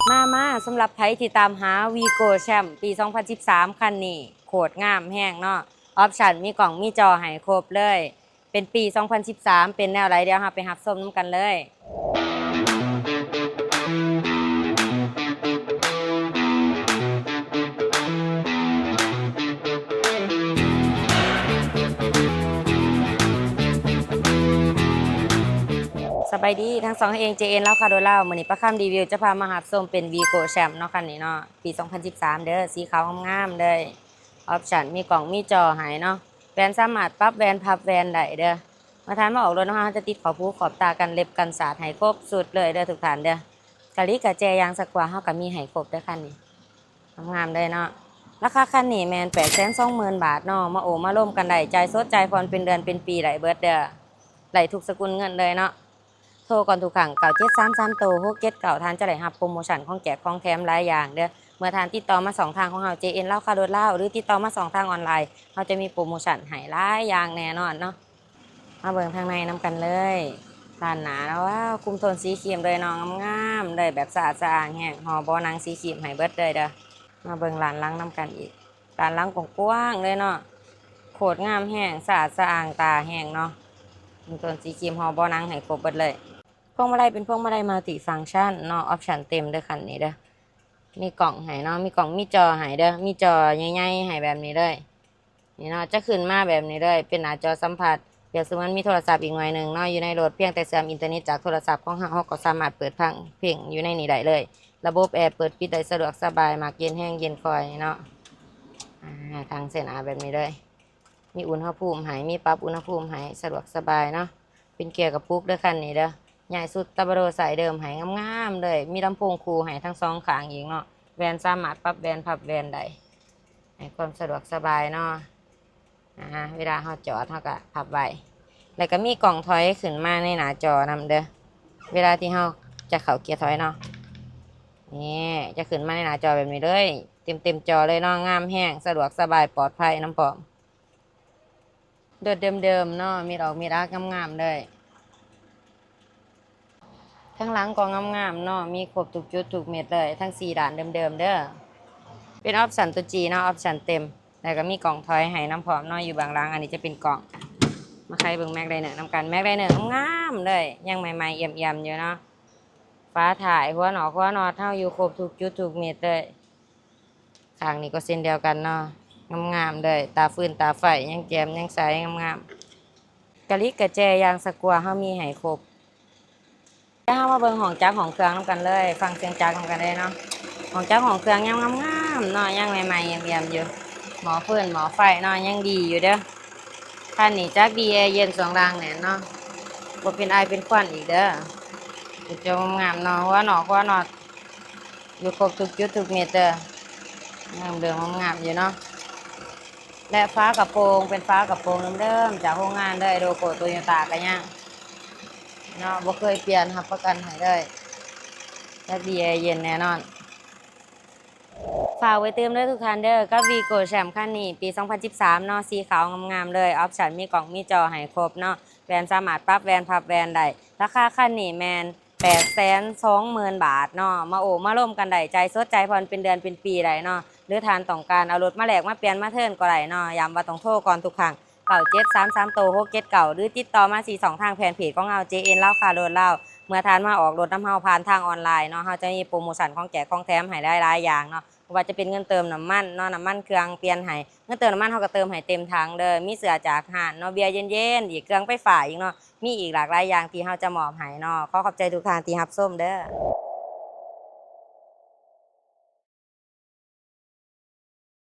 ມາໆ ສຳລັບໃຜທີ່ຕາມຫາ Vigo Champ ປີສອງພັນສິບສາມ ຄັນນີ້ ໂຄດງາມແຮງເນາະ, ອອບຊັນມີກ້ອງມີຈໍໃຫ້ຄົບເລີຍ. ເປັນປີສອງພັນສິບສາມ ເປັນແນວໃດ ດຽວເຮົາໄປຮັບຊົມນຳກັນເລີຍ. ສະບາຍດີ ທັງສອງເອງ ເຈເອັນ ລາວຄາໂດລາວ. ມື້ນີ້ປາຄຳຣີວິວຈະພາມາຮັບຊົມເປັນ Vigo Champ ເນາະ ຄັນນີ້ເນາະ, ປີສອງພັນສິບສາມເດີ, ສີຂາວງາມໆເລີຍ. ອອບຊັນມີກ້ອງມີຈໍໃຫ້ເນາະ, ແວ່ນສາມາດປັບແວ່ນພັບແວ່ນໄດ້ເດີ. ເມື່ອທ່ານມາອອກລົດນຳເຮົາ ເຮົາຈະຕິດຂອບຫູຂອບຕາ ກັນເລັບກັນສາດໃຫ້ຄົບຊຸດເລີຍເດີທຸກທ່ານເດີ. ກະລິກະແຈ ຢາງສະກົວ ເຮົາກະມີໃຫ້ຄົບເດີຄັນນີ້. ງາມໆເລີຍເນາະ. ລາຄາຄັນນີ້ແມ່ນ ແປດແສນສອງໝື່ນບາດເນາະ, ມາໂອ້ມາລົມກັນໄດ້, ຈ່າຍສົດຈ່າຍຜ່ອນເປັນເດືອນເປັນປີໄດ້ເບິດເດີ, ໄດ້ທຸກສະກຸນເງິນເລີຍເນາະ. ໂທກ່ອນທຸກຄັ້ງ ເກົ້າເຈັດສາມສາມໂຕຫົກເຈັດເກົ້າ ທ່ານຈະໄດ້ຮັບໂປຣໂມຊັນຂອງແຈກຂອງແຖມຫຼາຍຢ່າງເດີ. ເມື່ອທ່ານຕິດຕໍ່ມາຊ່ອງທາງຂອງເຮົາ ເຈເອັນ ລາວຄາໂດລາວ ຫຼື ຕິດຕໍ່ມາຊ່ອງທາງອອນລາຍ, ເຮົາຈະມີໂປຣໂມຊັນໃຫ້ຫຼາຍຢ່າງແນ່ນອນເນາະ. ມາເບິ່ງທາງໃນນຳກັນເລີຍ. ດ້ານໜ້າເນາະ, ວ້າວ, ຄຸມໂທນສີຄຣີມເລີຍເນາະ, ງາມໆເລີຍ, ແບບສະອາດສະອ້າງແຮງ, ຫໍ່ເບົາະໜັງສີຄຣີມໃຫ້ເບິດເລີຍເດີ. ມາເບິ່ງດ້ານຫຼັງນຳກັນອີກ. ດ້ານຫຼັງກວ້າງໆເລີຍເນາະ, ໂຄດງາມແຮງ, ສະອາດສະອ້າງຕາແຮງເນາະ. ມີໂທນສີຄຣີມຫໍ່ເບົາະໜັງໃຫ້ຄົບເບິດເລີຍ. ພວງມາໄລເປັນພວງມາໄລມັລຕິຟັງຊັນເນາະ, ອອບຊັນເຕັມເດີຄັນນີ້ເດີ. ມີກ້ອງໃຫ້ເນາະ, ມີກ້ອງມີຈໍໃຫ້ເດີ, ມີຈໍໃຫຍ່ໆໃຫ້ແບບນີ້ເລີຍ. ນີ້ເນາະ, ຈະຂຶ້ນມາແບບນີ້ເລີຍ, ເປັນໜ້າຈໍສຳຜັດ, ປຽບສະເໝືອນມີໂທລະສັບອີກໜ່ວຍໜຶ່ງເນາະ ຢູ່ໃນລົດ. ພຽງແຕ່ເຊື່ອມອິນເຕີເນັດຈາກໂທລະສັບຂອງເຮົາ, ເຮົາກໍສາມາດເປີດຟັງເພງຢູ່ໃນນີ້ໄດ້ເລີຍ. ລະບົບແອເປີດປິດໄດ້ສະດວກສະບາຍ, ມັກເຢັນແຮງເຢັນຄ່ອຍເນາະ. ອາ ທາງເສັ້ນອາແບບນີ້ເລີຍ, ມີອຸນຫະພູມໃຫ້, ມີປັບອຸນຫະພູມໃຫ້, ສະດວກສະບາຍເນາະ. ເປັນເກຍກະປຸກເດີຄັນນີ້ເດີ. ໃຫຍ່ສຸດຕາບາໂດໃສ່ເດີມໃຫ້ງາມໆເລີຍ, ມີລຳໂພງຄູ່ໃຫ້ທັງສອງຂ້າງອີກເນາະ. ແວ່ນສາມາດປັບແວ່ນພັບແວ່ນໄດ້, ໃຫ້ຄວາມສະດວກສະບາຍເນາະ. ອາ ເວລາເຮົາຈອດ ເຮົາກະພັບໄວ້, ແລ້ວກະມີກ້ອງຖອຍຂຶ້ນມາໃນໜ້າຈໍນຳເດີ. ເວລາທີ່ເຮົາຈະເຂົ້າເກຍຖອຍເນາະ, ນີ້ ຈະຂຶ້ນມາໃນໜ້າຈໍແບບນີ້ເລີຍ, ເຕັມໆຈໍເລີຍເນາະ. ງາມແຮງ, ສະດວກສະບາຍ, ປອດໄພນຳພ້ອມ. ລົດເດີມໆເນາະ, ເມັດອອກເມັດອັກງາມໆເລີຍ. ທາງຫຼັງກໍງາມໆເນາະ, ມີຄົບທຸກຈຸດທຸກເມັດເລີຍ, ທັງສີ່ດ້ານເດີມໆເດີ. ເປັນອອບຊັນຕົວຈີເນາະ, ອອບຊັນເຕັມ, ແລ້ວກໍມີກ້ອງຖອຍໃຫ້ນຳພ້ອມເນາະ, ຢູ່ເບື້ອງຫຼັງ. ອັນນີ້ຈະເປັນກ້ອງ. ມາໄຂເບິ່ງແມັກໄດເນີນຳກັນ, ແມັກໄດເນີງາມໆເລີຍ, ຍັງໃໝ່ໆອຽມໆຢູ່ເນາະ. ຝາທ້າຍ, ຫົວນອກ, ຫົວນອດເຮົາຢູ່ຄົບທຸກຈຸດທຸກເມັດເລີຍ. ຂ້າງນີ້ກໍເຊັ່ນດຽວກັນເນາະ, ງາມໆເລີຍ, ຕາຟືນຕາໄຟຍັງແຈ່ມຍັງໃສ, ງາມໆ. ກະລິກກະແຈ ຢາງສະກົວ ເຮົາມີໃຫ້ຄົບ. ແລ້ວເຮົາມາເບິ່ງຫ້ອງຈັກຫ້ອງເຄື່ອງນຳກັນເລີຍ, ຟັງສຽງຈັກນຳກັນເລີຍເນາະ. ຫ້ອງຈັກຫ້ອງເຄື່ອງຍັງງາມໆເນາະ, ຍັງໃໝ່ໆອຽມໆຢູ່. ໝໍ້ຟືນໝໍ້ໄຟເນາະ, ຍັງດີຢູ່ເດີ. ຄັນນີ້ຈັກດີ ແອເຢັນ ຊ່ວງລ່າງແໜ້ນເນາະ, ບໍ່ເປັນອາຍເປັນຄວັນອີກເດີ. ເປັນເຈົ້າງາມເນາະ, ຫົວນອກຫົວນອດ ຢູ່ຄົບທຸກຈຸດທຸກເມັດເດີ. ງາມເດີ, ງາມໆຢູ່ເນາະ. ແລະ ຝາກະໂປງ ເປັນຝາກະໂປງເດີມໆຈາກໂຮງງານເລີຍ, ໂລໂກ້ໂຕໂຍຕ້າກະຍັງເນາະ, ບໍ່ເຄີຍປ່ຽນ, ຮັບປະກັນໃຫ້ເລີຍ, ຈັກດີ ແອເຢັນແນ່ນອນ. ຝາກໄວ້ຕື່ມເດີທຸກທ່ານເດີ, ກັບ Vigo Champ ຄັນນີ້ ປີສອງພັນສິບສາມເນາະ, ສີຂາວງາມໆເລີຍ, ອອບຊັນມີກ້ອງມີຈໍໃຫ້ຄົບເນາະ, ແວ່ນສາມາດປັບແວ່ນພັບແວ່ນໄດ້. ລາຄາຄັນນີ້ແມ່ນ ແປດແສນສອງໝື່ນບາດເນາະ, ມາໂອ້ມາລົມກັນໄດ້, ຈ່າຍສົດຈ່າຍຜ່ອນເປັນເດືອນເປັນປີໄດ້ເນາະ, ຫຼືທ່ານຕ້ອງການເອົາລົດມາແລກມາປ່ຽນມາເທີນກໍໄດ້ເນາະ. ຢ້ຳວ່າຕ້ອງໂທກ່ອນທຸກຄັ້ງ, ເກົ້າເຈັດສາມສາມໂຕຫົກເຈັດເກົ້າ ຫຼືຕິດຕໍ່ມາທີ່ຊ່ອງທາງແຟນເພຈຂອງເຮົາ ເຈເອັນ ລາວຄາໂດລາວ. ເມື່ອທ່ານມາອອກລົດນຳເຮົາຜ່ານທາງອອນລາຍເນາະ, ເຮົາຈະມີໂປຣໂມຊັນຂອງແຈກຂອງແຖມໃຫ້ຫຼາຍໆຢ່າງເນາະ, ບໍ່ວ່າຈະເປັນເງິນເຕີມນ້ຳມັນເນາະ, ນ້ຳມັນເຄື່ອງປ່ຽນໃຫ້, ເງິນເຕີມນ້ຳມັນເຮົາກໍເຕີມໃຫ້ເຕັມຖັງເດີ, ມີເສື້ອຈາກຮ້ານເນາະ, ເບຍເຢັນໆ ອີກ ເຄື່ອງໄຟຟ້າອີກເນາະ. ມີອີກຫຼາກຫຼາຍຢ່າງທີ່ເຮົາຈະມອບໃຫ້ເນາະ. ຂໍຂອບໃຈທຸກທ່ານທີ່ຮັບຊົມເດີ.